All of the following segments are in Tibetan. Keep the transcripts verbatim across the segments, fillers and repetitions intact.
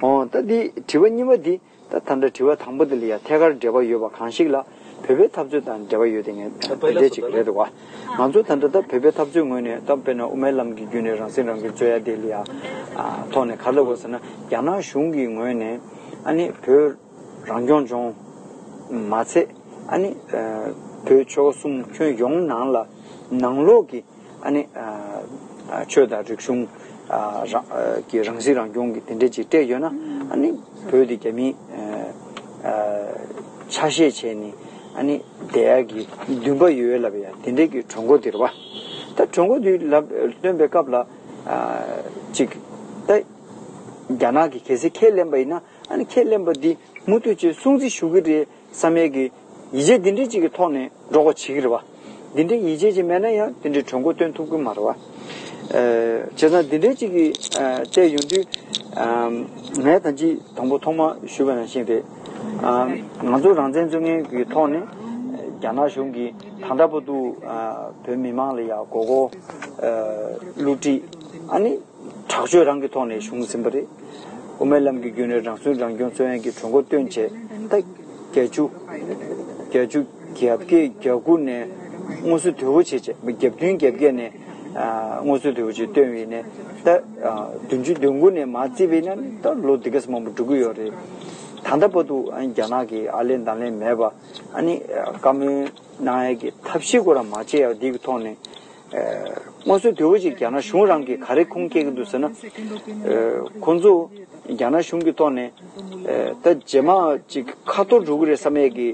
ཨོ་ད་འདི་དྲི་བ་གཉིས་པ་འདི་ད་ད་ལྟ་དྲི་བ་དང་པོ་འདི་ལ་ཡང་ཐད་ཀར་འབྲེལ་བ་ཡོད་པ་གང་ཞིག་ལ་བོད་པའི་འཐབ་རྩོད་དང་འབྲེལ་བ་ཡོད་དེ་ངས་དེ་འདྲས་ཅིག་རེད་འདུག་བ། ང་ཚོ་ད་ལྟ་ད་བོད་པའི་འཐབ་རྩོད་ངོས་ནས་ད་དཔེར་ན་དབུ་མའི་ལམ་གྱི་བརྒྱུད་ནས་རང་སྲིད་རང་སྐྱོང་རྩོད་ཡ་དེ་ལ་ཡང་ཐོག་ནས་ག་རེ་ལབ་དགོས་ཟེར་ན། རྒྱ་ནག་གཞུང་གི་ངོས་ནས་ཨ་ནི་བོད་རང་སྐྱོང་ལྗོངས་མ་ཚད་ཨ་ནི་བོད་ཆོལ་ཁ་གསུམ་ཁྱོན་ཡོངས་ནང་ལ་ནང་ལོགས་ཀྱི་ཨ་ནི་ཆོས་དང་རིག་གཞུང་གི་རང་སྲིད་རང་སྐྱོང་གི་དེ་འདྲས་ཅིག་སྤྲད་ཡོད་ན། ཨ་ནི་བོད་དེ་རྒྱ་མིས་ཆ་ཤས་བྱས་ནས་ཨ་ནི་བསྡད་ཡག་གི་འདུན་པ་ཡོད་ལབ་ཡ་དེ་འདྲས་ཀྱི་གྲོས་འགོ་དེ་རེད་བ། ད་གྲོས་འགོ་དེ་ལབ་བཏོན་པའི་སྐབས་ལ་ཅིག་ད་རྒྱ་ནག་གིས་གལ་སྲིད་ཁས་ལེན་པ་ཡིན་ན། ཨ་ནི་ཁས་ལེན་པ་འདི་མུ་མཐུད་ཅིག་སྲུང་བརྩི་ཞུ་གི་རེད་བསམ་ཡས་ཀྱི་ཡིད་ཆེས་འདི་འདྲས་ཅིག་གི་ཐོག་ནས་འགྲོ་དགོས་བྱེད་ཀྱི་རེད་བ། འདི་འདྲའི་ཡིད་ཆེས་ཅིག་མེད་ན་ཡང་འདི་འདྲའི་གྲོས་འགོ་བཏོན་ཐུབ་ཀྱི་མ་རེད་བ། བྱས་ཙང་འདི་འདྲས་ཅིག་གི་བལྟས་ཡོང་དུས། ངས་ད་ཅི་དང་པོ་ཐོག་མ་ཞུས་པ་ནང་བཞིན་རེད། ང་ཚོ་རང་བཙན་རྩོད་མཁན་གྱི་ཐོག་ནས་རྒྱ་ནག་གཞུང་གིས་ད་ལྟ་བར་དུ་བོད་མི་མང་ལ་ཡང་མགོ་སྐོར་བསླུ་བྲིད་ཨ་ནི། དྲག་སྤྱོད་རང་གི་ཐོག་ནས་བྱུང་ཟིན་པ་རེད། དབུ་མའི་ལམ་གྱི་བརྒྱུད་ནས་རང་སྲུང་རང་སྐྱོང་རྩོད་ཡན་གྱི་གྲོས་འགོ་བཏོན་བྱས། ད་བརྒྱད་ཅུ། བརྒྱད་ཅུ་གྱ་བརྒྱད་གྱ་དགུ་ནས་སྔོན་བཟོ་དོད་པོ་བྱས་བྱས། བརྒྱད་བདུན་གྱ་བརྒྱད་ནས་སྔོན་བཟོ་དོད་པོ་བྱས་བཏོན་ཡིན་ནས། ད་བདུན་ཅུ་དོན་དགུ་ནས་མར་བརྩིས་པ་ཡིན་ན་ད་ལོ་འདི་ག་ཙམ་མང་པོ་འགྲོ་གི་ཡོད་རེད། ད་ལྟ་བར་དུ་རྒྱ་ནག་གིས་ཨ་ལན་ད་ལན་མེད་པ། ཨ་ནི་བཀའ་མོལ་གནང་ཡས་ཀྱི་ཐབས་ཤེས་ཁོ་རང་མ་བྱས་ཡ་འདི་གི་ཐོག་ནས། སྔོན་བཟོ་དོད་པོ་ཅིག་རྒྱ་ནག་གཞུང་རང་གིས་ག་རེ་ཁུངས་སྐྱེལ་གྱི་འདུག་ཟེར་ན། ཁོང་ཚོ་རྒྱ་ནག་གཞུང་གི་ཐོག་ནས་ད་རྗེས་མ་ཅིག་ཁ་ཐོར་འགྲོ་གི་རེད་བསམ་ཡས་ཀྱི་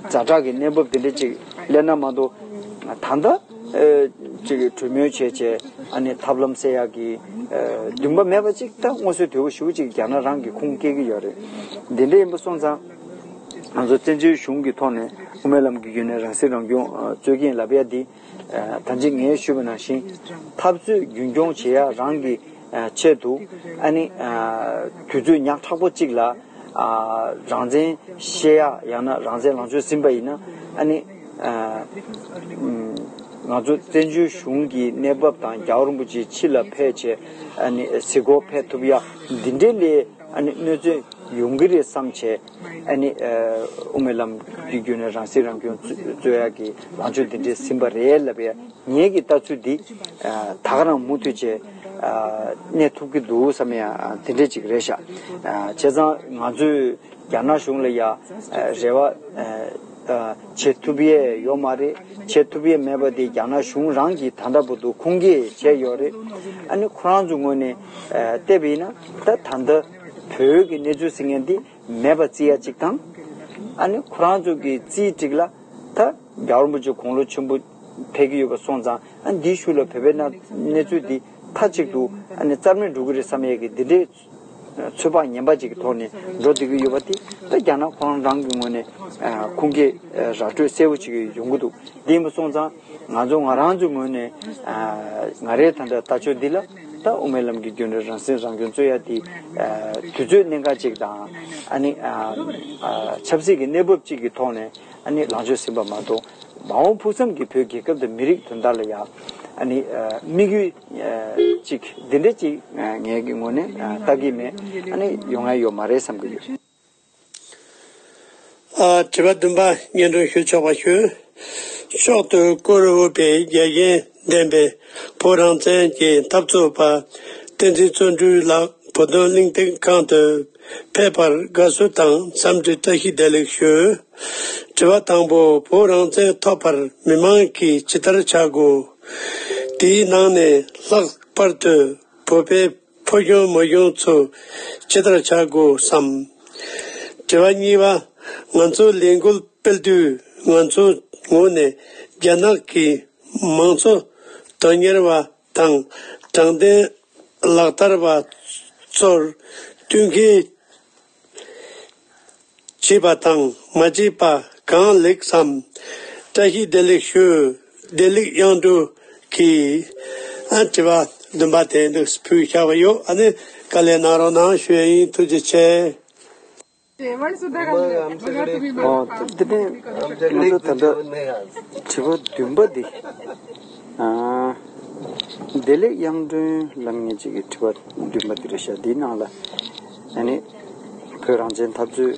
ཛ་དྲག་གི་གནས་བབ་དེ་འདྲ་ཅིག་སླེབས་ན་མ་གཏོགས། ད་ལྟ་ཅིག་གྲོས་མོལ་བྱས་བྱས་ཨ་ནི་ཐབས་ལམ་སེལ་ཡག་གི་འདུན་པ་མེད་པ་ཅིག་ད་སྔོན་བཟོ་དོད་པོ་ཞེ་པོ་ཅིག་རྒྱ་ནག་རང་གིས་ཁུངས་སྐྱེལ་གྱི་ཡོད་རེད། འདི་འདྲ་ཡིན་པ་སོང་ཙང་། ང་ཚོ་བཙན་བྱོལ་གཞུང་གི་ཐོག་ནས་དབུ་མའི་ལམ་གྱི་བརྒྱུད་ནས་རང་སྲིད་རང་སྐྱོང་རྩོད་མཁན་ལབ་ཡ་འདི། ད་ཅི་ངས་ཞུས་པ་ནང་བཞིན་འཐབ་རྩོད་རྒྱུན་སྐྱོང་བྱེད་ཡ་རང་གི་ཆེད་དུ། ཨ་ནི་དུས་ཚོད་ཉག་ཕྲ་པོ་གཅིག་ལ་རང་བཙན་བཤད་ཡ་ཡང་ན་རང་བཙན་ལངས་ཕྱོགས་ཟིན་པ་ཡིན་ན། ཨ་ནི་ང་ཚོ་བཙན་བྱོལ་གཞུང་གི་གནས་བབ་དང་རྒྱལ་བ་རིན་པོ་ཆེ་ཕྱི་ལ་ཕེབས་བྱས། ཨ་ནི་གཟིགས་སྐོར་ཕེབས་ཐུབ་ཡ་འདི་འདྲའི་ལས་ཨ་ནི་གནོད་འཚེ་ཡོང་གི་རེད་བསམ་བྱས། ཨ་ནི་དབུ་མའི་ལམ་གྱི་བརྒྱུད་ནས་རང་སྲིད་རང་སྐྱོང་རྩོད་ཡ་གི་ལངས་ཕྱོགས་འདི་འདྲའི་ཟིན་པ་རེད་ལབ་ཡ། ངེད་ཀྱི་ལྟ་ཚུལ་འདི་ད་ག་རང་མུ་མཐུད་བྱས་གནས་ཐུབ་ཀྱི་འདུག་བསམ་ཡ་འདི་འདྲས་ཅིག་རེད་ཤག་བྱས་ཙང་ང་ཚོས་རྒྱ་ནག་གཞུང་ལ་ཡ་རེ་བ་བྱེད་ཐུབ་ཡས་ཡོད་མ་རེད། བྱེད་ཐུབ་ཡས་མེད་པ་དེ་རྒྱ་ནག་གཞུང་རང་གིས་ད་ལྟ་བར་དུ་ཁུངས་སྐྱེལ་བྱས་ཡོད་རེད། ཨ་ནི་ཁོ་རང་ཚོའི་ངོས་ནས་བལྟས་པ་ཡིན་ན་ད་ད་ལྟ་བོད་ཀྱི་གནས་ཚུལ་ཟེར་མཁན་འདི་མེད་པ་བརྩི་ཡ་གཅིག་དང་། ཨ་ནི་ཁོ་རང་ཚོ་གི་རྩིས་སྒྲིག་ལ་ད་རྒྱལ་བ་རིན་པོ་ཆེ་དགུང་ལོ་ཆེན་པོ་ཕེབས་ཀྱི་ཡོད་པ་སོང་ཙང་། ཨ་ནི་འདིའི་ཤུལ་ལ་བོད་པའི་གནས་གནས་ཚུལ་འདི་མཐའ་གཅིག་ཏུ་ཨ་ནི་རྩ་མེད་འགྲོ་གི་རེད་བསམ་ཡས་ཀྱི་འདི་འདྲའི་ཚོད་དཔག་ངན་པ་ཅིག་གི་ཐོག་ནས་འགྲོ་བསྡད་ཀྱི་ཡོད་པ་དེ་ད་རྒྱ་ནག་ཁོ་རང་རང་གི་ངོས་ནས་ཁུངས་སྐྱེལ་ར་སྤྲོད་གསལ་པོ་ཅིག་ཡོང་གི་འདུག་འདི་ཡིན་པ་སོང་ཙང་ང་ཚོ་ང་རང་ཚོའི་ངོས་ནས་ང་རའི་ད་ལྟ་ལྟ་ཕྱོགས་འདི་ལ་ད་དབུ་མའི་ལམ་གྱི་བརྒྱུད་ནས་རང་སྲིད་རང་སྐྱོང་རྩོད་ཡ་དེ་དུས་ཚོད་གནད་འགག་ཅིག་དང་། ཨ་ནི་ཆབ་སྲིད་ཀྱི་གནས་བབ་ཅིག་གི་ཐོག་ནས་ཨ་ནི་ལངས་ཕྱོགས་ཟིན་པ་མ་གཏོགས། མ་འོངས་ཕུགས་བསམ་གྱི་བོད་རྒྱལ་ཁབ་དང་མི་རིགས་དོན་དག་ལ་ཡང་ཨ་ནི་དམིགས་ཡུལ་ཅིག་འདི་འདྲ་ཅིག་ངེད་ཀྱི་ངོས་ནས་ལྟ་གི་མེད། ཨ་ནི་ཡོང་ཡ་ཡོད་མ་རེད་བསམ་གྱི་ཡོད། ཨ། དྲི་བ་བདུན་པ་སྙན་སྒྲོན་ཞུ་ཆོག་པ་ཞུ། མཆོག་ཏུ་བཀུར་འོས་པའི་རྒྱལ་ཞེན་ལྡན་པའི་བོད་རང་བཙན་གྱི་འཐབ་རྩོད་པ་བསྟན་འཛིན་བརྩོན་འགྲུས་ལགས་བོད་དོན་གླེང་སྟེགས་ཁང་དུ་ཕེབས་པར་དགའ་བསུ་དང་འཚམས་འདྲི་བཀྲ་ཤིས་བདེ་ལེགས་ཞུ། དྲི་བ་དང་པོ། བོད་རང་བཙན་ཐོབ་པར་མི་མང་གིས་ཇི་ལྟར་བྱ་དགོས། དེའི་ནང་ནས་ལྷག་པར་དུ་བོད་པའི་ཕོ་གཞོན་མོ་གཞོན་ཚོས་ཇི་ལྟར་བྱ་དགོས་སམ། དྲི་བ་གཉིས་པ། ང་ཚོ་ལས་འགུལ་སྤེལ་དུས་ང་ཚོའི་ངོས་ནས་རྒྱ་ནག་གི་མང་གཙོ་དོན་གཉེར་བ་དང་དྲང་བདེན་ལག་བསྟར་བ་ཚོར་བསྟུན་མཁས་བྱས་པ་དང་མ་བྱས་པ་གང་ལེགས་སམ། བཀྲ་ཤིས་བདེ་ལེགས་ཞུ། བདེ་ལེགས་དབྱངས་སྒྲོན་གྱིས་ཨ་དྲི་བ་བདུན་པ་དེ་འདུག་ཕུལ་བཞག་པ་ཡོད། ཨ་ནི་དཀའ་ལས་གནང་རོགས་གནང་ཞུ་ཡ་ཡིན། ཐུགས་རྗེ་ཆེ། ཨོ་དེ་ནས་ང་ཚོ་ད་ལྟ་དྲི་བ་བདུན་པ་འདི། ཨ། བདེ་ལེགས་དབྱངས་སྒྲོན་ལབ་མཁན་ཅིག་གི་དྲི་བ་བདུན་པ་དེ་རེད་ཤག་འདིའི་ནང་ལ་ཨ་ནི་བོད་རང་བཙན་འཐབ་རྩོད།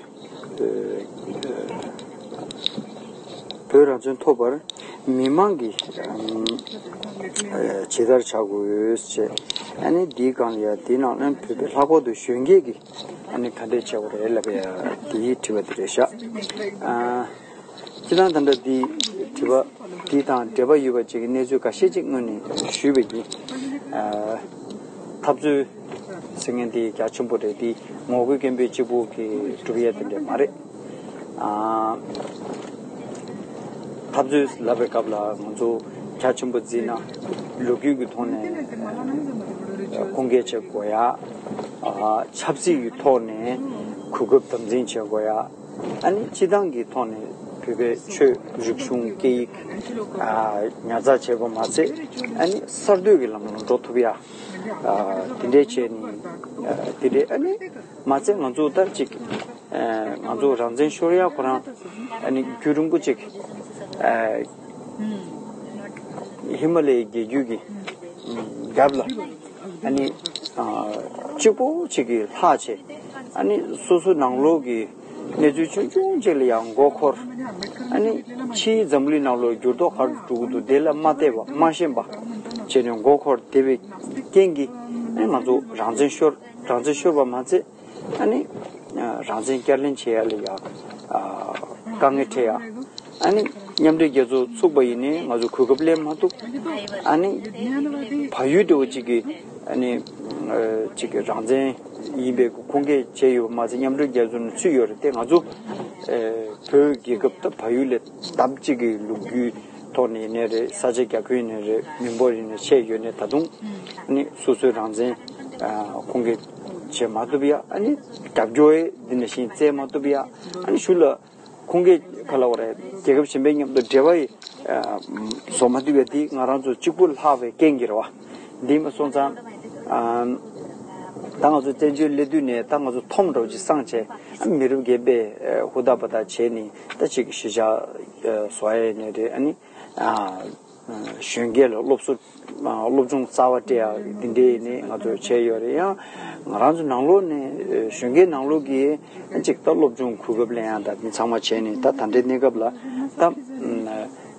བོད་རང་བཙན་ཐོབ་པར་མི་མང་གིས་ཇི་ལྟར་བྱ་དགོས་ཞེས། ཨ་ནི་འདིའི་སྒང་ལ་ཡ་འདིའི་ནང་ལ་བོད་པའི་ལྷག་པར་དུ་གཞོན་སྐྱེས་ཀྱིས་ཨ་ནི་ག་འདྲས་བྱ་དགོས་རེད་ལབ་ཡ་འདིའི་དྲི་བ་དེ་རེད་ཤག་སྤྱིར་བཏང་ད་ལྟ་འདི་དྲི་བ་འདི་དང་འབྲེལ་བ་ཡོད་པ་ཅིག་གི་གནས་ཚུལ་འགའ་ཤས་ཅིག་སྔོན་ནས་ཞུས་པ་ཡིན། ཨ། འཐབ་རྩོད་ཟེར་མཁན་དེ་རྒྱ་ཆེན་པོ་རེད། དེ་ངོ་རྒོལ་སྐད་འབོད་གཅིག་པུ་གི་གྲུབ་ཡས་དེ་འདྲ་མ་རེད། ཨ། འཐབ་རྩོད་ལབ་པའི་སྐབས་ལ་ང་ཚོ་རྒྱ་ཆེན་པོ་བརྩིས་ན་ལོ་རྒྱུས་ཀྱི་ཐོག་ནས་ཁུངས་སྐྱེལ་བྱེད་དགོས་ཡ། ཨ། ཆབ་སྲིད་ཀྱི་ཐོག་ནས་གོ་སྐབས་དམ་འཛིན་བྱེད་དགོས་ཡ། ཨ་ནི་སྤྱི་བཏང་གི་ཐོག་ནས་བོད་པའི་ཆོས་རིག་གཞུང་སྐད་ཡིག་ཨ། ཉར་ཚགས་བྱས་པ་མ་ཟད། ཨ་ནི་གསར་གཏོད་ཀྱི་ལམ་ལ་འགྲོ་ཐུབ་ཡ། ཨ། དེ་འདྲའི་བྱས་ནས། ཨ། དེ་འདྲའི་ཨ་ནི་མ་ཚད་ང་ཚོ་ལྟར་ཅིག་ཨ། ང་ཚོ་རང་བཙན་ཤོར་ཡ་ཁོ་རང་ཨ་ནི་རྒྱུན་རིང་པོ་ཅིག་ཨ། ཧི་མ་ལ་ཡའི་རྒྱལ་རྒྱུད་ཀྱི་རྒྱབ་ལ་ཨ་ནི་ཨ། གཅིག་པོ་ཅིག་གིས་ལྷག་བྱས། ཨ་ནི་སོ་སོ་ནང་ལོགས་ཀྱི་གནས་ཚུལ་ཆུང་ཆུང་ཅིག་ལ་ཡང་མགོ་འཁོར། ཨ་ནི་ཕྱིའི་འཛམ་གླིང་ནང་ལོགས་འགྱུར་ལྡོག་ག་རེ་འགྲོ་གི་འདུག་དེ་ལ་མ་བལྟས་པ་མ་ཤེས་པ་བྱས་ནས་མགོ་འཁོར་བསྡད་པའི་རྐྱེན་གྱིས། ཨ་ནི་ང་ཚོ་རང་བཙན་ཤོར། རང་བཙན་ཤོར་བ་མ་ཚད། ཨ་ནི་རང་བཙན་བསྐྱར་ལེན་བྱེད་ཡ་ལ་ཡ་དཀའ་ངལ་འཕྲད་ཡ། ཨ་ནི་མཉམ་འབྲེལ་རྒྱལ་ཚོགས་ཚུགས་པ་ཡིན་ནའི་ང་ཚོ་གོ་སྐབས་ལེན་མ་ཐུབ། ཨ་ནི་བལ་ཡུལ་འདྲ་བོ་གཅིག་གིས་ཨ་ནི་ཨ། གཅིག་གི་རང་བཙན་ཡིན་པའི་ཁུངས་སྐྱེལ་བྱས་ཡོད་པ་མ་ཟད། མཉམ་འབྲེལ་རྒྱལ་ཚོགས་ནས་ཚུད་ཡོད་རེད་དེ། ང་ཚོ་ཨ། བོད་རྒྱལ་ཁབ་ད་བལ་ཡུལ་ལས་ལྡབ་གཅིག་གི་ལོ་རྒྱུས་ཐོག་ནས་ཡིན་ནའི་རེད། ས་ཆ་རྒྱ་ཁྱོན་ཡིན་ནའི་རེད། མི་འབོར་ཡིན་ནའི་ཆེ་ཡོད་ནའི་ད་དུང་ཨ་ནི་སོ་སོའི་རང་བཙན་ཨ། ཁུངས་སྐྱེལ་བྱེད་མ་ཐུབ་ཡ། ཨ་ནི་རྒྱབ་སྐྱོར་ཡས་འདི་ནང་བཞིན་བཙལ་མ་ཐུབ་ཡ། ཨ་ནི་གཞུག་ལ་ཁུངས་སྐྱེལ་ག་ལབ་དགོས་རེད། རྒྱལ་ཁབ་གཞན་པའི་མཉམ་དུ་འབྲེལ་བ་ཡི་ཨ། བཟོ་མ་ཐུབ་ཡ་དེ་ང་རང་ཚོ་གཅིག་པུ་ལྷག་པའི་རྐྱེན་གྱིས་རེད་བ། འདི་མ་སོང་ཙང་ཨ། ད་ང་ཚོ་བཙན་བྱོལ་སླེབས་དུས་ནས་ད་ང་ཚོ་ཐོམ་འདྲ་བོ་ཅིག་སངས་བྱས། ཨ། མི་རབས་བརྒྱད་པས་ཨ། ཧུར་ཐག་འབད་ཐག་བྱས་ནས་ད་ཅིག་གཞིས་ཆགས་ཨ། བཟོ་ཡས་ནས་རེད། ཨ་ནི་ཨ། གཞོན་སྐྱེས་ལ་སློབ་གསོ། ཨ། སློབ་སྦྱོང་རྩ་བ་སྤྲད་ཡག་འདི་འདྲའི་ནི་ང་ཚོས་བྱས་ཡོད་རེད། ཡང་ང་རང་ཚོ་ནང་ལོགས་ནས་གཞོན་སྐྱེས་ནང་ལོགས་ཀྱིས་ཅིག་ད་སློབ་སྦྱོང་གོ་སྐབས་ལེན་ཡག་དང་འདི་ཚང་མ་བྱས་ནས། ད་ད་ལྟའི་གནས་སྐབས་ལ་ད་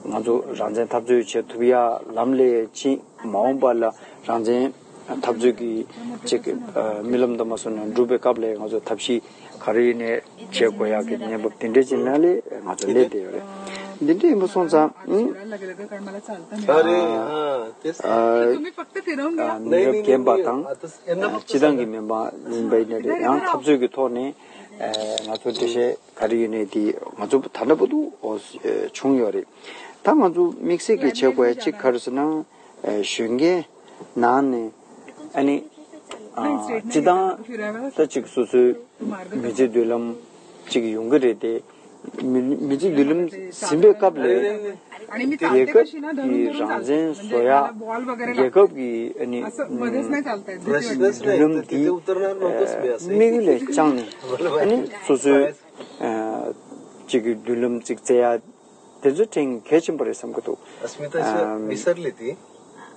ང་ཚོ་རང་བཙན་འཐབ་རྩོད་བྱེད་ཐུབ་ཡག་ལམ་སླེབས་ཕྱིན། མ་འོངས་པ་ལ་རང་བཙན་འཐབ་རྩོད་ཀྱི་ཅིག་ཨ། རྨི་ལམ་དུ་མ་སོང་ན་འགྲུབ་པའི་སྐབས་ལ་ང་ཚོ་ཐབས་ཤེས་ག་རེ་ཡིན་ནའི་བྱེད་དགོས་ཡག་གི་གནས་བབ་དེ་འདྲ་ཅིག་ནང་ལ་ང་ཚོ་སླེབས་བསྡད་ཡོད་རེད། འདི་འདྲ་ཡིན་པ་སོང་ཙང་། ཨ། ཨ། ཨ། མི་རབས་རྒན་པ་དང་། ཨ། སྤྱི་བཏང་གི་མི་མང་ཡིན་པ་ཡིན་ནའི་རེད། ཡང་འཐབ་རྩོད་ཀྱི་ཐོག་ནས་ཨ། ང་ཚོ་འགྲེལ་བཤད་ག་རེ་ཡོད་ནའི་དེ་ང་ཚོ་ད་ལྟ་བར་དུ་བྱུང་ཡོད་རེད། ད་ང་ཚོ་དམིགས་བསལ་གྱི་བྱེད་དགོས་ཡ་གཅིག་ག་རེ་ཟེར་ན། ཨ། གཞོན་སྐྱེས་ནང་ནས་ཨ་ནི་ཨ། སྤྱིར་བཏང་ད་ཅིག་སོ་སོའི་མི་ཚེ་མདུན་ལམ་ཅིག་ཡོང་གི་རེད་དེ། མི་མི་ཚེ་མདུན་ལམ་ཟིན་པའི་སྐབས་ལ་རྒྱལ་ཁབ་ཀྱི་རང་བཙན་བཟོ་ཡ། རྒྱལ་ཁབ་ཀྱི་ཨ་ནི་མདུན་ལམ་འདི་ཨ། དམིགས་ཡུལ་ལ་བཅངས་ནས་ཨ་ནི་སོ་སོའི་ཨ། ཅིག་གི་མདུན་ལམ་ཅིག་བཙལ་ཡ། དེ་ཚོ་དྲན་གལ་ཆེན་པོ་རེད་བསམ་གྱི་འདུག་ཨ།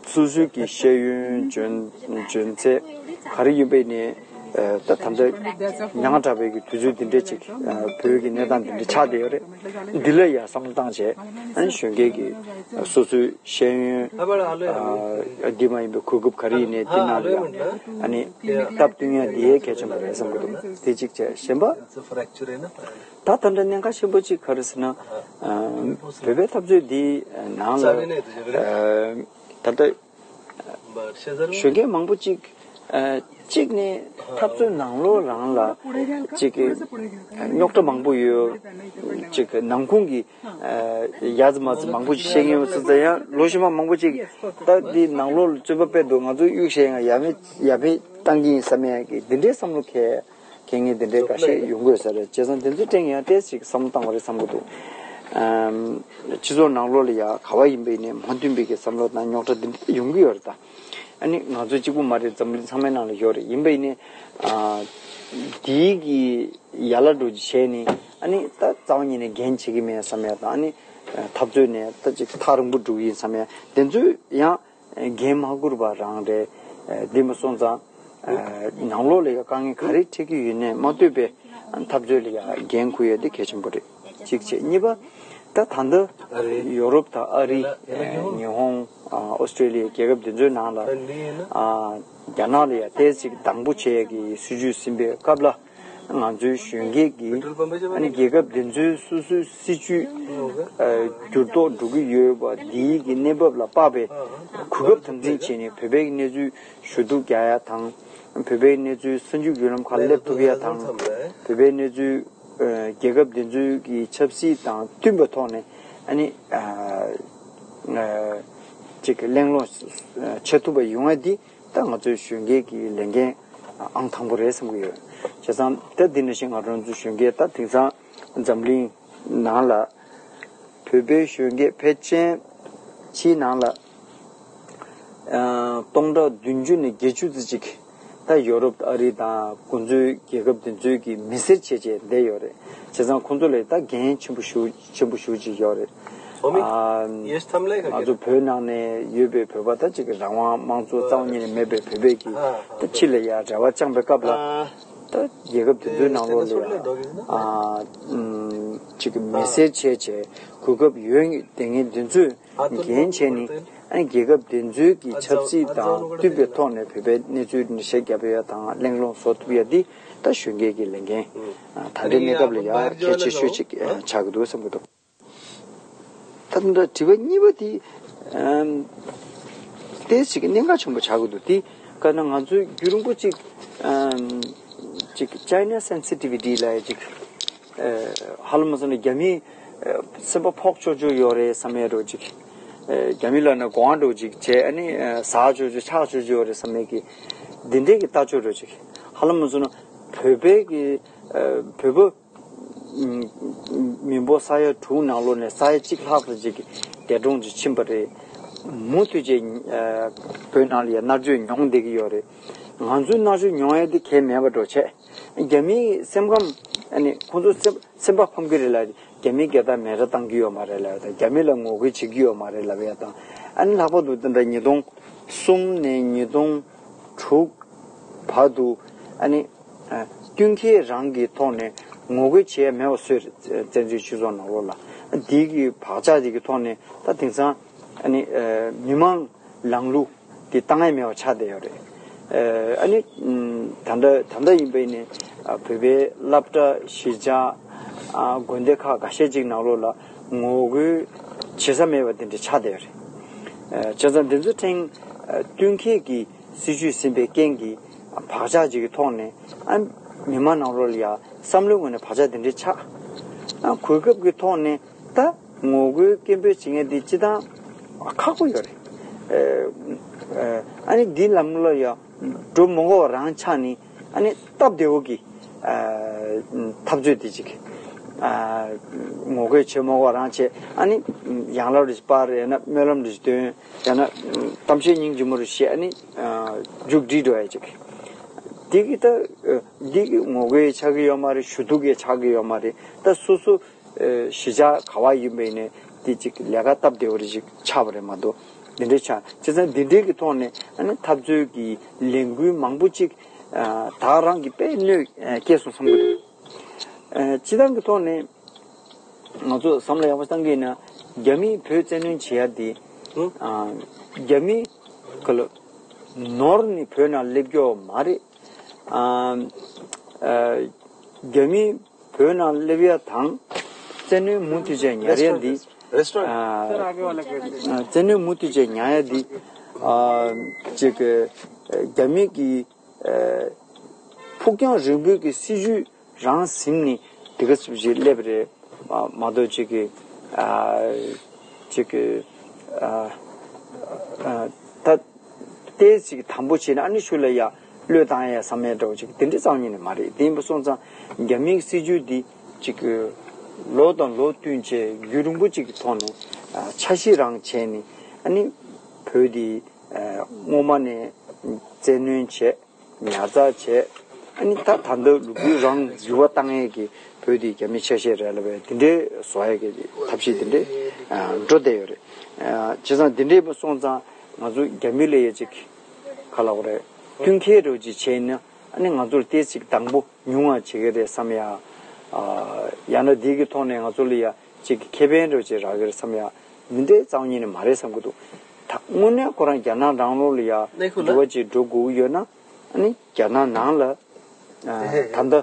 སོ་སོའི་གི་ཤེས་ཡོན་འཇོན་འཇོན་ཚད་ག་རེ་ཡིན་པ་ཡིན་ནའི། ཨ། ད་ད་ལྟ་ཉག་ཕྲ་བའི་གི་དུས་ཚོད་འདི་འདྲ་ཅིག་ཨ། བོད་ཀྱི་གནས་སྟངས་འདི་འདྲ་ཆགས་བསྡད་ཡོད་རེད། འདི་ལ་ཡ་བསམ་བློ་བཏང་བྱས། ཨ་ནི་གཞོན་སྐྱེས་ཀྱི་སོ་སོའི་ཤེས་ཡོན་ཨ། འདི་མ་ཡིན་པའི་གོ་སྐབས་ག་རེ་ཡིན་ནའི་འདི་ནང་ལ་ཡ་ཨ་ནི་སྟབས་བསྟུན་ཡ་འདི་ཡས་གལ་ཆེན་པོ་རེད་བསམ་གྱི་འདུག་དེ་གཅིག་བྱས། གཞན་པ། ད་ད་ལྟ་གནད་འགག་ཆེན་པོ་གཅིག་ག་རེ་ཟེར་ན། ཨ། བོད་པའི་འཐབ་རྩོད་འདི་ནང་ལ་ཨ། ད་ལྟ་གཞོན་སྐྱེས་མང་པོ་གཅིག་ཨ། གཅིག་ནས་འཐབ་རྩོད་ནང་ལོགས་རང་ལ་གཅིག་གི་རྙོག་དྲ་མང་པོ་ཡོད། གཅིག་གི་ནང་ཁུངས་ཀྱི་ཨ། ཡ་ཙི་མ་ཙི་མང་པོ་ཞིག་བཤད་མཁན་ཡོད་ཙང་། ཡང་ལོ་ཕྱི་མ་མང་པོ་གཅིག་ད་འདི་ནང་ལོགས་ལ་རྩོད་པ་སྤེལ་འདུག་ང་ཚོ་གཡུག་བཤད་ཡང་ཡ་མེད་ཡ་མེད་བཏང་གི་ཡིན་བསམ་ཡ་གི་འདི་འདྲའི་བསམ་བློ་འཁྱེར་མཁན་འདི་འདྲའི་འགའ་ཤས་ཡོང་གི་ཡོད་ས་རེད། བྱས་ཙང་དེ་ཚོའི་སྟེང་ཡང་ཏོག་ཙམ་བསམ་བློ་བཏང་བ་རེད་བསམ་གྱི་འདུག་ཨམ། སྤྱི་ཚོགས་ནང་ལོགས་ལ་ཡ་ག་བ་ཡིན་པ་ཡིན་ནའི་མ་མཐུན་པའི་གི་བསམ་བློ་དང་རྙོག་དྲ་འདི་འདྲ་ཡོང་གི་ཡོད་རེད་ད། ཨ་ནི་ང་ཚོ་གཅིག་པུ་མ་རེད། འཛམ་གླིང་ཚང་མའི་ནང་ལ་ཡོད་རེད། ཡིན་པ་ཡིན་ནའི་ཨ། དེའི་གི་ཡ་ལ་འགྲོ་རྒྱུ་བྱས་ནས། ཨ་ནི་ད་རྩ་བ་ཉིད་ནས་འགན་བྱེད་ཀྱི་མེད་བསམ་ཡ་དང་། ཨ་ནི་འཐབ་རྩོད་ནས་ད་ཅིག་ཐག་རིང་པོ་འགྲོ་གི་ཡིན་བསམ་ཡ། དེ་ཚོ་ཡང་ འགན་མ་འཁུར་བ་རང་རེད། འདི་མ་སོང་ཙང་ནང་ལོགས་ལ་ཡ་དཀའ་ངལ་ག་རེ་འཕྲད་ཀྱི་ཡོད་ནའི་མ་ལྟོས་པའི་འཐབ་རྩོད་ལ་ཡ་འགན་འཁུར་ཡ་འདི་གལ་ཆེན་པོ་རེད། གཅིག་བྱས། གཉིས་པ། ད་ད་ལྟ་ཡོ་རོབ་དང་ཨ་རི། ཉི་ཧོང་། ཨོ་སི་ཀྲེ་ལི་ཡ་རྒྱལ་ཁབ་འདི་ཚོའི་ནང་ལ་རྒྱ་ནག་ལ་ཡ་ཏོག་ཙམ་སྡང་པོ་བྱེད་ཡ་གི་སྲིད་ཇུས་ཟིན་པའི་སྐབས་ལ། ང་ཚོའི་གཞོན་སྐྱེས་ཀྱིས་ཨ་ནི་རྒྱལ་ཁབ་དེ་ཚོའི་སོ་སོའི་སྲིད་ཇུས་འགྱུར་ལྡོག་འགྲོ་གི་ཡོད་པ་འདིའི་གི་གནས་བབ་ལ་དཔག་པའི་གོ་སྐབས་དམ་འཛིན་བྱས་ནས་བོད་པའི་གནས་ཚུལ་ཞུ་གཏུག་རྒྱག་ཡ་དང་། བོད་པའི་གནས་ཚུལ་གསར་འགྱུར་བརྒྱུད་ལམ་ཁག་སླེབས་ཐུབ་ཡ་དང་། བོད་པའི་གནས་ཚུལ་རྒྱལ་ཁབ་དེ་ཚོའི་གི་ཆབ་སྲིད་དང་མཐུན་པའི་ཐོག་ནས་ཨ་ནི་ཅིག་གླེང་སློང་བྱེད་ཐུབ་པ་ཡོང་ཡ་འདི། ད་ང་ཚོའི་གཞོན་སྐྱེས་ཀྱི་ལས་འགན་ཨང་དང་པོ་རེད་བསམ་གྱི་ཡོད། བྱས་ཙང་ད་འདི་ནང་བཞིན་ང་རང་ཚོའི་གཞོན་སྐྱེས་ད་དེང་སང་འཛམ་གླིང་ནང་ལ་བོད་པའི་གཞོན་སྐྱེས་ཕལ་ཆེར་ཕྱིའི་ནང་ལ་ཨ་སྟོང་ཕྲག་བདུན་ཅུ་ནས་བརྒྱད་ཅུ་ཙམ་ཅིག་ད་ཡོ་རོབ་དང་ཨ་རི་དང་དགོན་སྡོད་རྒྱལ་ཁབ་དེ་ཚོའི་གི་མི་སེར་བྱས་བྱས་བསྡད་ཡོད་རེད། བྱས་ཙང་ཁོང་ཚོ་ལ་ད་འགན་ཆེན་པོ་ཞེ་ཆེན་པོ་ཞེ་པོ་ཅིག་ཡོད་རེད། ཨ། ང་ཚོ་བོད་ནང་ནས་ཡོད་པའི་བོད་པ་ད་ཅིག་རང་དབང་དམངས་གཙོ་རྩ་བ་ཉིད་ནས་མེད་པའི་བོད་པས་ཀྱི་ད་ཕྱི་ལ་ཡ་རེ་བ་བཅངས་པའི་སྐབས་ལ་ད་རྒྱལ་ཁབ་དེ་ཚོའི་ནང་ལོགས་ལ་ཡ་ཨ་ཅིག་མི་སེར་བྱས་བྱས་གོ་སྐབས་ཡོད་དེ་ངས་འདི་ཚོས་འགན་བྱས་ནས་ཨ་རྒྱལ་ཁབ་དེ་ཚོའི་གི་ཆབ་སྲིད་དང་མཐུན་པའི་ཐོག་ནས་བོད་པའི་གནས་ཚུལ་འགྲེལ་བཤད་རྒྱབ་ཡ་དང་གླེང་སློང་བཟོ་ཐུབ་ཡ་འདི་ད་གཞོན་སྐྱེས་ཀྱི་ལས་འགན་ད་ལྟའི་གནས་སྐབས་ལ་ཡ་གལ་ཆེ་ཤོས་ཅིག་ཆགས་ཀྱི་འདུག་བསམ་གྱི་འདུག་ད་ལྟ་དྲི་བ་གཉིས་པ་དེ་ཨམ། ཏོག་ཙམ་གནད་འགག་ཆེན་པོ་ཆགས་ཀྱི་འདུག་དེ་ག་ན་ང་ཚོའི་རྒྱུན་རིང་པོ་ཅིག་ཨམ། ཅིག་China sensitivity ལབ་ཡ་ཅིག་ཨ། ཧ་ལམ་སོང་ན་རྒྱ་མི་ཨ། སེམས་པ་ཕོག་ཆོག་ཆོག་ཡོད་རེད་བསམ་ཡ་འདྲ་ཅིག་ཨ། རྒྱ་མི་ལབ་ན་དགོངས་འདྲ་ཅིག་བྱས། ཨ་ནི་ཨ། ཟ་ཆོག་ཆོག་ཆགས་ཆོག་ཆོག་ཡོད་རེད་བསམ་ཡ་གི་འདི་འདྲའི་གི་ལྟ་ཕྱོགས་འདྲ་ཅིག་ཧ་ལམ་སོང་ན་བོད་པའི་གི་ཨ། བོད་པ་མི་འབོར་ས་ཡ་དྲུག་ནང་ལོགས་ནས་ས་ཡ་གཅིག་ལྷག་ཙམ་ཅིག་གི་འདས་གྲོངས་ཅིག་ཕྱིན་པ་རེད། མུ་མཐུད་བྱས་ཨ། བོད་ནང་ལ་ཡ་མནར་གཅོད་མྱོང་བསྡད་ཀྱི་ཡོད་རེད། ང་ཚོའི་མནར་གཅོད་མྱོང་ཡ་དེ་གལ་མེད་པ་འདྲ་བྱས། རྒྱ་མིའི་སེམས་ཁམས་ཨ་ནི་ཁོང་ཚོ་སེམས་སེམས་པ་ཕམ་གྱི་རེད་ལབ། རྒྱ་མིའི་རྒྱལ་དར་མེ་ར་བཏང་གི་ཡོད་མ་རེད་ལབ་ཡ་དང་། རྒྱ་མི་ལ་ངོ་རྒོལ་བྱེད་ཀྱི་ཡོད་མ་རེད་ལབ་ཡ་དང་། ཨ་ནི་ལྷག་པར་དུ་དེ་འདྲ་ཉིས་སྟོང་གསུམ་ནས་ཉིས་སྟོང་དྲུག་བར་དུ་ཨ་ནི་ཨ་བསྟུན་མཁས་རང་གི་ཐོག་ནས་ངོ་རྒོལ་བྱེད་ཡ་མེད་པ་བཟོས་རེད། བཙན་བྱོལ་སྤྱི་ཚོགས་ནང་ལོགས་ལ་དེའི་གི་བག་ཆགས་དེ་གི་ཐོག་ནས་ད་དེང་སང་ཨ་ནི་ཨ་མི་མང་ལངས་ལུགས་དེ་བཏང་ཡ་མེད་པ་ཆགས་བསྡད་ཡོད་རེད། ཨ་ནི་ད་ལྟ་ད་ལྟ་ཡིན་པ་ཡིན་ནའི་བོད་པའི་སློབ་གྲྭ་གཞིས་ཆགས་དགོན་སྡེ་ཁག་འགའ་ཤས་ཅིག་ནང་ལོགས་ལ་ངོ་རྒོལ་བྱེད་ས་མེད་པ་དེ་འདྲ་ཆགས་བསྡད་ཡོད་རེད། བྱས་ཙང་འདི་ཚོ་ཕྲན་བསྟུན་མཁས་ཀྱི་སྲིད་ཇུས་ཟིན་པའི་རྐྱེན་གྱིས་བག་ཆགས་ཅིག་གི་ཐོག་ནས་ཨ་མི་མང་ནང་ལོགས་ལ་ཡ་བསམ་བློའི་ངོས་ནས་བག་ཆགས་དེ་འདྲ་ཆགས། ཨ་གོ་སྐབས་ཀྱི་ཐོག་ནས་ད་ངོ་རྒོལ་སྐད་འབོད་བྱེད་མཁན་དེ་སྤྱི་བཏང་ཁག་པོ་ཡོད་རེད། ཨ་ནི་འདི་ལམ་ལ་ཡ་འགྲོ་མི་དགོས་པ་རང་ཆགས་ནས་ཨ་ནི་སྟབས་བདེ་བོ་གི་འཐབ་རྩོད་དེ་ཅིག་ངོ་རྒོལ་བྱེད་མི་དགོས་པ་རང་བྱས། ཨ་ནི་ཡང་ལབ་རེ་ཞིག་སྤར། ཡང་ན་སྨོན་ལམ་རེ་ཞིག་འདོན། ཡང་ན་གཏམ་བཤད་སྙིང་རྗེ་མོ་རེ་བཤད། ཨ་ནི་མཇུག་སྒྲིལ་འགྲོ་ཡ་ཅིག་འདི་གི་ད་འདི་གི་ངོ་རྒོལ་ཆགས་ཀྱི་ཡོད་མ་རེད། ཞུ་གཏུག་གི་ཆགས་ཀྱི་ཡོད་མ་རེད། ད་སོ་སོ་གཞིས་ཆགས་ག་བ་ཡིན་པ་ཡིན་ནའི་འདི་ཅིག་ལས་ཀ་སྟབས་བདེ་བོ་རེ་ཅིག་ཆགས་པ་རེད་མ་གཏོགས་འདི་འདྲའི་ཆགས། བྱས་ཙང་འདི་འདྲའི་གི་ཐོག་ནས་ཨ་ནི་འཐབ་རྩོད་ཀྱི་ལས་འགུལ་མང་པོ་ཅིག་ད་རང་གི་དཔེ་གནོད་སྐྱེལ་སོང་བསམ་གྱི་འདུག་སྤྱི་བཏང་གི་ཐོག་ནས་ང་ཚོ་བསམ་བློ་ཡག་པོ་བཏང་གི་ཡིན་ན་རྒྱ་མིས་བོད་བཙན་གནོན་བྱེད་ཡ་འདི་རྒྱ་མི་ག་ལ་ནོར་ནི་བོད་ནང་སླེབས་ཀྱི་ཡོད་མ་རེད། རྒྱ་མི་བོད་ནང་སླེབས་ཡ་དང་བཙན་གནོན་མུ་མཐུད་བྱས་ཉར་ཡ་འདི། བཙན་གནོན་མུ་མཐུད་བྱས་ཉར་ཡ་འདི་ཅིག་རྒྱ་མི་གི་ཕུགས་རྒྱང་རིང་པོའི་གི་སྲིད་ཇུས་རང་ཟིན་ནས་དེ་ག་ཚུལ་ཞིག་སླེབས་རེད་མ་གཏོགས་ཅིག་གི་ཅིག་གི་ད་ལྟའི་ཅིག་དམ་པོ་བྱས་ནས་ཨ་ནི་ཤུལ་ལ་ཡ་བློས་བཏང་ཡ་བསམ་ཡ་འདྲ་བོ་ཅིག་དེ་འདྲ་རྩ་བ་ཉིད་ནས་མ་རེད། དེ་ཡིན་པ་སོང་ཙང་རྒྱ་མིའི་སྲིད་ཇུས་འདི་ཅིག་གི་ལོ་དང་ལོ་བསྟུན་བྱས་རྒྱུན་རིང་པོ་ཅིག་གི་ཐོག་ནས་འཆར་གཞི་རང་བྱས་ནས་ཨ་ནི་བོད་འདི་སྔོན་མ་ནས་བཙན་གནོན་བྱས། ཉར་ཚགས་བྱས། ཨ་ནི་ད་ད་ལྟ་ལུ་གུ་རང་འགྱུར་བ་བཏང་ཡས་ཀྱི་བོད་དེ་རྒྱ་མི་ཆ་ཤས་རེད་ལབ་པའི་དེ་འདྲའི་བཟོ་ཡས་ཀྱི་ཐབས་ཤེས་དེ་འདྲའི་འགྲོ་བསྡད་ཡོད་རེད། བྱས་ཙང་དེ་འདྲའི་སོང་ཙང་ ང་ཚོ་རྒྱ་མི་ལ་ཡ་ཅིག་ག་ལབ་དགོས་རེད། བསྟུན་མཁས་རོ་ཅིག་བྱས་ན་ཨ་ནི་ང་ཚོར་ཏོག་ཙམ་དང་པོ་ཉུང་བ་བྱེད་ཀྱི་རེད་བསམ་ཡ། ཡང་ན་འདི་གི་ཐོག་ནས་ང་ཚོ་ལ་ཡ་ཅིག་ཁེ་ཕན་རོ་ཅིག་རག་གི་རེད་བསམ་ཡ། འདི་འདྲའི་རྩ་བ་ཉིད་ནས་མ་རེད་བསམ་གྱི་འདུག་ད་དངོས་གནས་ཁོ་རང་རྒྱ་ནག་རང་ལོགས་ལ་ཡ་འགྱུར་བ་ཅིག་འགྲོ་དགོས་ཀྱི་ཡོད་ན་ཨ་ནི་རྒྱ་ནག་ནང་ལ་ད་ལྟ་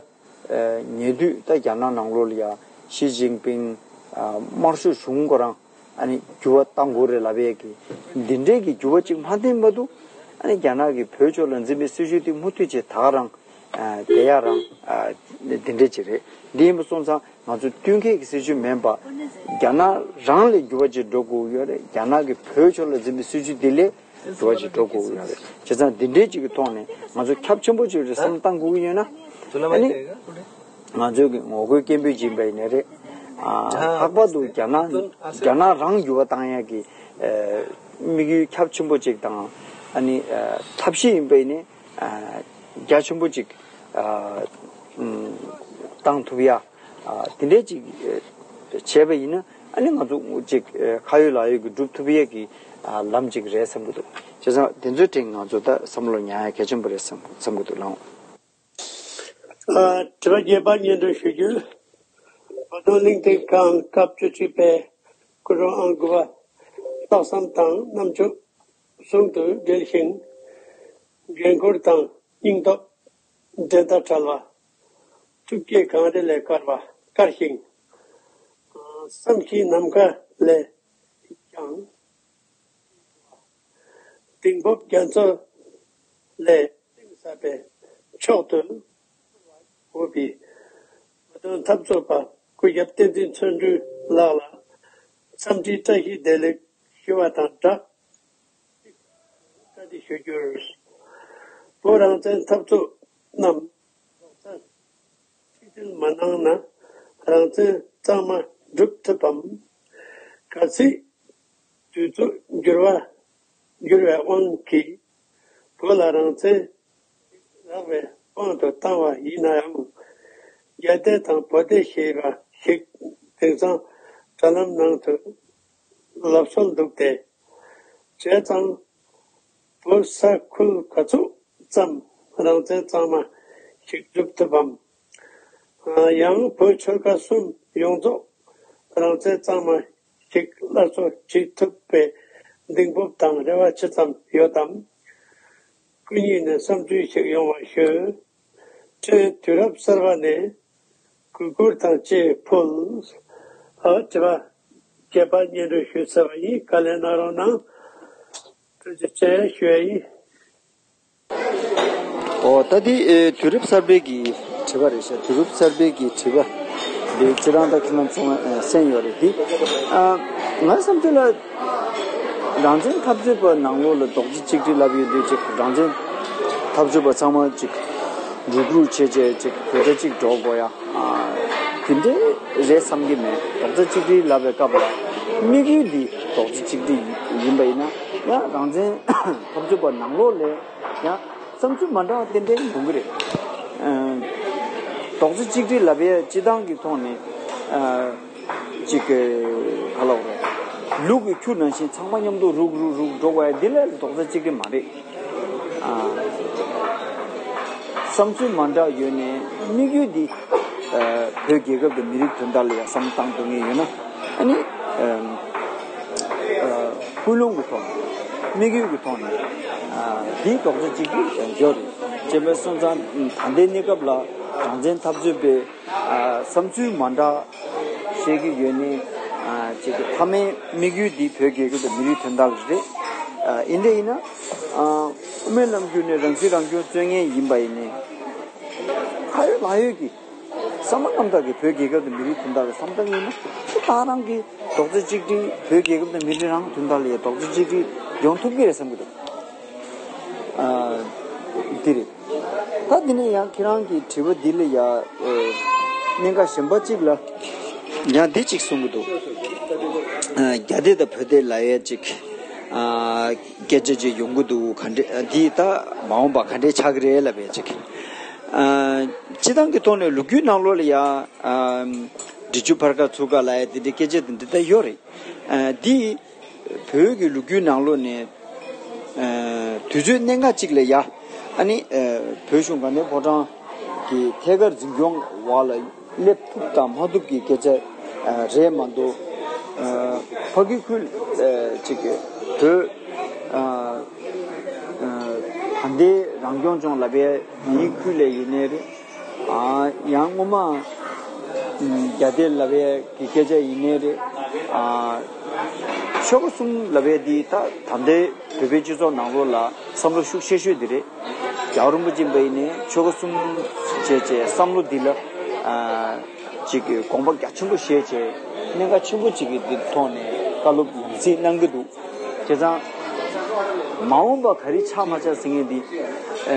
ཉེ་དུས་ད་རྒྱ་ནག་ནང་ལོགས་ལ་ཡ་ཞི་ཅིན་ཕིང་དམར་ཤོག་གཞུང་ཁོ་རང་ཨ་ནི་འགྱུར་བ་གཏང་དགོས་རེད་ལབ་ཡས་ཀྱི་འདི་འདྲའི་གི་འགྱུར་བ་ཅིག་མ་བསྟན་མ་འདུག་ཨ་ནི་རྒྱ་ནག་གིས་བོད་ཕྱོགས་ལ་འཛིན་པའི་སྲིད་བྱུས་དེ་མུ་མཐུད་བྱས་ད་ག་རང་བསྡད་ཡ་རང་འདི་འདྲ་ཅིག་རེད། འདི་ཡིན་པ་སོང་ཙང་ང་ཚོ་བསྟུན་མཁས་ཀྱི་སྲིད་བྱུས་མིན་པ་རྒྱ་ནག་རང་ལ་འགྱུར་བ་ཅིག་འགྲོ་དགོས་ཀྱི་ཡོད་རེད། རྒྱ་ནག་གིས་བོད་ཕྱོགས་ལ་འཛིན་པའི་སྲིད་བྱུས་འདི་ལས་འགྱུར་བ་ཅིག་འགྲོ་དགོས་ཀྱི་ཡོད་རེད། བྱས་ཙང་འདི་འདྲའི་ཅིག་གི་ཐོག་ནས་ང་ཚོ་ཁྱབ་ཆེན་པོ་ཅིག་རེད་བསམ་བཏང་དགོས་ཀྱི་ཡོད་ན་ཨ་ནི། ང་ཚོའི་གི་ངོ་རྒོལ་སྐད་འབོད་སྦྱིན་པ་ཡིན་ནའི་རེད། ལྷག་པར་དུ་རྒྱ་ནག་རྒྱ་ནག་རང་འགྱུར་བ་བཏང་ཡག་གི་དམིགས་ཡུལ་ཁྱབ་ཆེན་པོ་ཅིག་དང་ཨ་ནི་ཐབས་ཤེས་ཡིན་པ་ཡིན་ནའི་རྒྱ་ཆེན་པོ་ཅིག་བཏང་ཐུབ་ཡ་དེ་འདྲའི་ཅིག་བྱས་པ་ཡིན་ན་ཨ་ནི་ང་ཚོ་ཅིག་ཁ་ཡོད་ལག་ཡོད་ཀྱི་སྒྲུབ་ཐུབ་ཡས་ཀྱི་ལམ་ཅིག་རེད་བསམ་གྱི་འདུག་བྱས་ཙང་དེ་ཚོའི་སྟེང་ང་ཚོ་ད་བསམ་བློ་ཉར་ཡ་གལ་ཆེན་པོ་རེད་བསམ་བསམ་གྱི་འདུག་ལགས། ཨ། དྲི་བ་བརྒྱད་པ་སྙན་སྒྲོན་ཞུ་རྒྱུ། བོད་དོན་གླེང་སྟེགས་ཁང་སྐབས་བཅུ་གཅིག་པའི་སྐུ་མགྲོན་ཨང་དགུ་པ་ལྷག་བསམ་དང་རྣམ་དཔྱོད་ཟུང་དུ་འབྲེལ་ཞིང་། འགན་ཁུར་དང་སྙིང་སྟོབས་འགྲན་ཟླ་བྲལ་བ། ཐུགས་བསྐྱེད་གངས་རི་ལས་དཀར་བ་དཀར་ཞིང་། བསམ་གྱིས་ནམ་མཁའ་ལས་ཀྱང་། གཏིང་ཕབ་རྒྱ་མཚོ་ལས་གཏིང་ཟབ་པའི་མཆོག་ཏུ་གོ་བའི་བོད་དོན་འཐབ་རྩོད་པ་སྐུ་ཞབས་བསྟན་འཛིན་བརྩོན་འགྲུས་ལགས་ལ་འཚམས་འདྲིའི་བཀྲ་ཤིས་བདེ་ལེགས་ཞུ་བ་དང་སྦྲགས། བཀའ་འདྲི་ཞུ་རྒྱུར། བོད་རང་བཙན་འཐབ་རྩོད་རྣམས་རྡོག་རྩ་གཅིག་སྒྲིལ་མ་གནང་ན་རང་བཙན་གཙང་མ་སྒྲུབ་ཐུབ་བམ། གལ་སྲིད་དུས་ཚོད་འགྱུར་བ་འགྱུར་བའི་དབང་གིས་བོད་ལ་རང་བཙན་རག་པའི་དབང་དུ་བཏང་བ་ཡིན་ན་ཡང་རྒྱ་སྡེ་དང་བོད་སྡེ་ཞེས་པ་ཞིག་དེང་སང་དྲ་ལམ་ནང་དུ་ལབ་སྲོལ་འདུག་སྟེ། བྱས་ཙང་བོད་ས་ཁུལ་ག་ཚོད་ཙམ་རང་བཙན་གཙང་མ་ཞིག་སྒྲུབ་ཐུབ་བམ། ཡང་བོད་ཆོལ་ཁ་གསུམ་ཡོངས་རྫོགས་རང་བཙན་གཙང་མ་ཞིག་སླར་གསོ་བྱེད་ཐུབ་པའི་གདེང་སྤོབས་དང་རེ་བ་ཅི་ཙམ་ཡོད་དམ། སྐུ་ཉིད་ནས་བསམ་ཚུལ་ཞིག་ཡོང་བ་ཞུ། ཕྲན་དུས་རབས་གསར་པ་ནས་གུས་བཀུར་དང་བཅས་ཕུལ། ཨ། དྲི་བ་བརྒྱད་པ་སྙན་སྒྲོན་ཞུས་ཚར་བ་ཡིན། བཀའ་ལན་གནང་རོགས་གནང་། ཐུགས་རྗེ་ཆེ་ཞུ་ཡ་ཡིན། ཨོ། ད་འདི་ཨེ། དུས་རབས་གསར་པའི་གི་དྲི་བ་རེད་ཤག་དུས་རབས་གསར་པའི་གི་དྲི་བ་འདི་སྤྱིར་བཏང་ད་ཁྱེད་རང་ཚང་མ་ཨེ་གསན་ཡོད་རེད་འདི། ཨ། ང་བསམ་ཚུལ་ལ་རང་བཙན་འཐབ་རྩོད་པ་ནང་ལོགས་ལ་རྡོག་རྩ་གཅིག་སྒྲིལ་ལབ་ཡོད་དུས་ཅིག་རང་བཙན་འཐབ་རྩོད་པ་ཚང་མ་ཅིག་རུག་རུག་བྱས་བྱས་ཅིག་བོད་ཟླ་གཅིག་འགྲོ་དགོས་ཡ། ཨ། དེ་འདྲའི་རེད་བསམ་གྱི་མེད། རྡོག་རྩ་གཅིག་སྒྲིལ་ལབ་པའི་སྐབས་ལ་དམིགས་ཡུལ་འདི་རྡོག་རྩ་གཅིག་སྒྲིལ་ཡིན་པ་ཡིན་ན་ཡང་རང་བཙན་འཐབ་རྩོད་པ་ནང་ལོགས་ལ་ཡང་བསམ་ཚུལ་མ་འདྲ་བ་ཏན་ཏན་ཡོང་གི་རེད། ཨ། རྡོག་རྩ་གཅིག་སྒྲིལ་ལབ་ཡ་སྤྱི་བཏང་གི་ཐོག་ནས་ཨ། ཅིག་ག་ལབ་དགོས་རེད། ལུག་གི་ཁྱུ་ནང་བཞིན་ཚང་མ་མཉམ་དུ་རུག་རུག་རུག་འགྲོ་དགོས་ཡ་འདི་ལ་རྡོག་རྩ་གཅིག་སྒྲིལ་མ་རེད། ཨ། བསམ་ཚུལ་མ་འདྲ་ཡོད་ནའི་དམིགས་ཡུལ་འདི་ཨ། བོད་རྒྱལ་ཁབ་དང་མི་རིགས་དོན་དག་ལ་ཡ་བསམ་བཏང་འདོད་མཁན་ཡོད་ན་ཨ་ནི་ཨ། ཨ། ཀུན་སློང་གི་ཐོག་དམིགས་ཡུལ་གྱི་ཐོག་ནས་ཨ། འདི་རྡོག་རྩ་གཅིག་སྒྲིལ་ཡོད་རེད། བྱས་པ་སོང་ཙང་ད་ལྟའི་གནས་སྐབས་ལ་རང་བཙན་འཐབ་རྩོད་པའི་ཨ། བསམ་ཚུལ་མ་འདྲ་བཤད་ཀྱི་ཡོད་ནའི་ཨ། ཅིག་གི་མཐའ་མའི་དམིགས་ཡུལ་འདི་བོད་རྒྱལ་ཁབ་དང་མི་རིགས་དོན་དག་རེད། ཨ། ཡིན་དེ་ཡིན་ན་ཨ། དབུ་མའི་ལམ་བརྒྱུད་ནས་རང་སྲིད་རང་སྐྱོང་རྩོད་མཁན་ཡིན་པ་ཡིན་ནའི་ཁ་ཡོད་ལག་ཡོད་ཀྱི་བསམ་པ་རྣམ་དག་གི་བོད་རྒྱལ་ཁབ་དང་མི་རིགས་དོན་དག་གི་བསམ་སྟངས་ཡིན་ན་ད་རང་གི་རྡོག་རྩ་གཅིག་སྒྲིལ་བོད་རྒྱལ་ཁབ་དང་མི་རིགས་རང་དོན་དག་ལ་ཡང་རྡོག་རྩ་གཅིག་སྒྲིལ་ཡོང་ཐུབ་ཀྱི་རེད་བསམ་གྱི་འདུག་ཨ། འདི་རེད། ད་འདི་ནས་ཡང་ཁྱེད་རང་གི་དྲི་བ་འདི་ལ་ཡ། ཨེ། གནད་འགག་གཞན་པ་གཅིག་ལ། ཡང་འདི་གཅིག་གསུང་གི་འདུག་ཨ། རྒྱ་སྡེ་དང་བོད་སྡེ་ལབ་ཡ་གཅིག་ཨ། སྐད་ཆ་གཅིག་ཡོང་གི་འདུག་ག་འདྲ། འདི་ད་མ་འོངས་པ་ག་འདྲ་ཆགས་ཀྱི་རེད་ལབ་ཡ་གཅིག་ཨ། སྤྱི་བཏང་གི་ཐོག་ནས་ལོ་རྒྱུས་ནང་ལོགས་ལ་ཡ། ཨ། འབྲི་ཆུ་ཕར་ཁ་ཚུར་ཁ་ལབ་ཡ་འདི་འདྲའི་སྐད་ཆ་འདི་འདྲ་ད་ཡོད་རེད། ཨ། འདི་བོད་ཀྱི་ལོ་རྒྱུས་ནང་ལོགས་ནས་ ཨ་དུས་ཚོད་གནད་འགག་ཅིག་ལ་ཡ། ཨ་ནི་ཨ་བོད་གཞུང་དགའ་ལྡན་ཕོ་བྲང་གི་ཐད་ཀར་འཛིན་སྐྱོང་འོག་ལ་སླེབས་ཐུབ་དང་མ་ཐུབ་ཀྱི་སྐད་ཆ་ཨ་རེད་མ་གཏོགས། ཨ་ཕ་གི་ཁུལ་ཨ་ཅིག་བོད་ཨ་ཨ་ད་ལྟའི་རང་སྐྱོང་ལྗོངས་ལབ་པའི་འདིའི་ཁུལ་ལ་ཡིན་ནའི་རེད། ཨ་ཡང་སྔོན་མ་ཨ་རྒྱ་སྡེ་ལབ་པའི་གི་སྐད་ཆ་ཡིན་ནའི་རེད། ཨ་ཆོལ་ཁ་གསུམ་ལབ་པའི་འདི་ད་ད་ལྟའི་བོད་པའི་སྤྱི་ཚོགས་ནང་ལོགས་ལ་བསམ་བློ་ཤུགས་ཆེ་ཤོས་འདི་རེད། རྒྱལ་བ་རིན་པོ་ཆེ་ཡིན་པ་ཡིན་ནའི་ཆོལ་ཁ་གསུམ་བྱས་བྱས་བསམ་བློ་འདི་ལ་ཨ་ཅིག་གི་དགོངས་པ་རྒྱ་ཆེན་པོ་བཞེས་བྱས་གནད་འགག་ཆེན་པོ་ཅིག་གི་འདི་ཐོག་ནས་བཀའ་སློབ་ཡང་སེ་གནང་གི་འདུག་བྱས་ཙང་མ་འོངས་པ་ག་རེ་ཆགས་མ་ཆགས་ཟེར་མཁན་འདི་ཨ་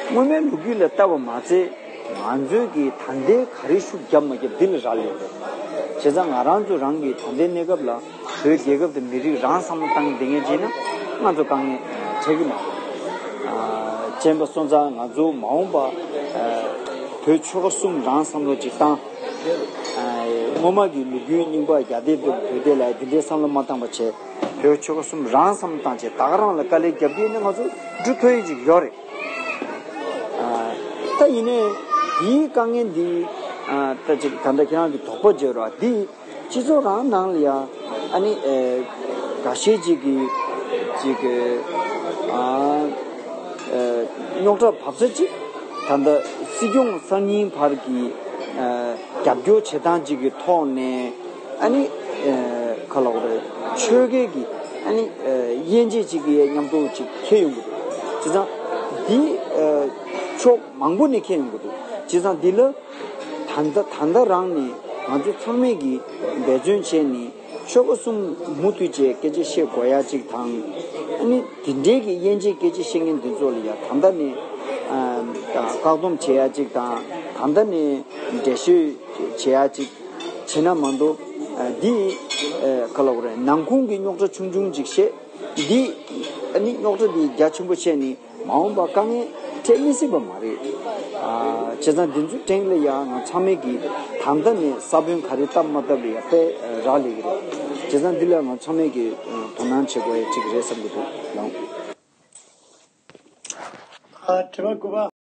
སྔོན་མའི་ལོ་རྒྱུས་ལ་ལྟ་བ་མ་ཚད། ང་ཚོས་ཀྱི་ད་ལྟའི་ག་རེ་ཤུགས་བརྒྱབ་མ་བརྒྱབ་འདི་ལ་རག་ལས་རེད། བྱས་ཙང་ང་རང་ཚོ་རང་གི་ད་ལྟའི་གནས་སྐབས་ལ་བོད་རྒྱལ་ཁབ་དང་མི་རིགས་རང་བསམ་བློ་བཏང་བསྡད་མཁན་ཅིག་ན་ང་ཚོ་དཀའ་ངལ་འཕྲད་ཀྱི་མ་རེད། ཨ་གཅེན་པ་སོང་ཙང་ང་ཚོ་མ་འོངས་པ་ཨ་བོད་ཆོལ་ཁ་གསུམ་རང་བསམ་བློ་ཅིག་བཏང་། ཨ་སྔོན་མ་གི་ལོ་རྒྱུས་རྙིང་པ་རྒྱ་སྡེ་དང་བོད་སྡེ་ལ་འདི་འདྲའི་བསམ་བློ་མ་བཏང་པ་བྱས། བོད་ཆོལ་ཁ་གསུམ་རང་བསམ་བློ་བཏང་བྱས་ད་ག་རང་ལ་དཀའ་ལས་རྒྱབ་ཀྱི་ཡིན་ན་ང་ཚོ་འགྲུབ་ཐུབ་ཡག་ཅིག་ཡོད་རེད། ཨ་ད་ཡིན་ནའི་འདིའི་དཀའ་ངལ་འདི་ཨ་ད་ཅིག་ད་ལྟ་ཁྱེད་རང་གི་དོགས་པ་བརྗོད་རོགས་འདི་སྤྱི་ཚོགས་རང་ནང་ལ་ཡ་ཨ་ནི་ཨེ་འགའ་ཤས་ཅིག་གིས་ཅིག་ཨ་ཨེ་རྙོག་དྲ་བབས་ས་ཅིག་ད་ལྟ་སྲིད་སྐྱོང་གསར་རྙིང་བར་གྱི་ཨེ་རྒྱབ་སྐྱོར་བྱེད་སྟངས་ཅིག་གི་ཐོག་ནས། ཨ་ནི་ཨ་ག་ལབ་དགོས་རེད། ཆོལ་ཁའི་གི་ཨ་ནི་ཨ་དབྱེ་འབྱེད་ཅིག་གི་མཉམ་དུ་ཅིག་འཁེལ་ཡོང་གི་འདུག་བྱས་ཙང་འདི་ཨ་ཕྱོགས་མང་པོ་ནས་འཁེལ་ཡོང་གི་འདུག་བྱས་ཙང་འདི་ལ་ད་ལྟ་ད་ལྟ་རང་ནས་ང་ཚོ་ཚང་མས་ཀྱི་འབད་བརྩོན་བྱས་ནས་ཆོལ་ཁ་གསུམ་མུ་མཐུད་བྱས་སྐད་ཆ་བཤད་དགོས་ཡ་ཅིག་དང་། ཨ་ནི་དེ་འདྲའི་གི་དབྱེ་འབྱེད་སྐད་ཆ་བཤད་མཁན་འདི་ཚོ་ལ་ཡ་ད་ལྟ་ནས་ཨ་བཀག་སྡོམ་བྱེད་ཡ་ཅིག་དང་ད་ལྟ་ནས་འགྲེལ་བཤད་བྱེད་ཡ་ཅིག་བྱས་ན་མ་གཏོགས། ཨ་འདི་ཨ་ག་ལབ་དགོས་རེད། ནང་ཁུངས་ཀྱི་རྙོག་དྲ་ཆུང་ཆུང་ཅིག་བཤད། འདི་ཨ་ནི་རྙོག་དྲ་འདི་རྒྱ་ཆེན་པོ་བཤད་ནས་མ་འོངས་པ་དཀའ་ངལ་འཕྲད་མི་སྲིད་པ་མ་རེད། ཨ་བྱས་ཙང་འདི་ཚོའི་སྟེང་ལ་ཡང་ང་ཚང་མས་ཀྱི་ད་ལྟ་ནས་ས་བོན་ག་རེ་བཏབ་མ་བཏབ་ལ་ཡང་དཔེ་རག་ལས་ཀྱི་རེད། བྱས་ཙང་འདི་ལ་ང་ཚང་མས་ཀྱི་དོ་སྣང་བྱེད་དགོས་ཡ་ཅིག་རེད་བསམ་གྱི་འདུག་ལགས། ཨ་དྲི་བ་དགུ་པ།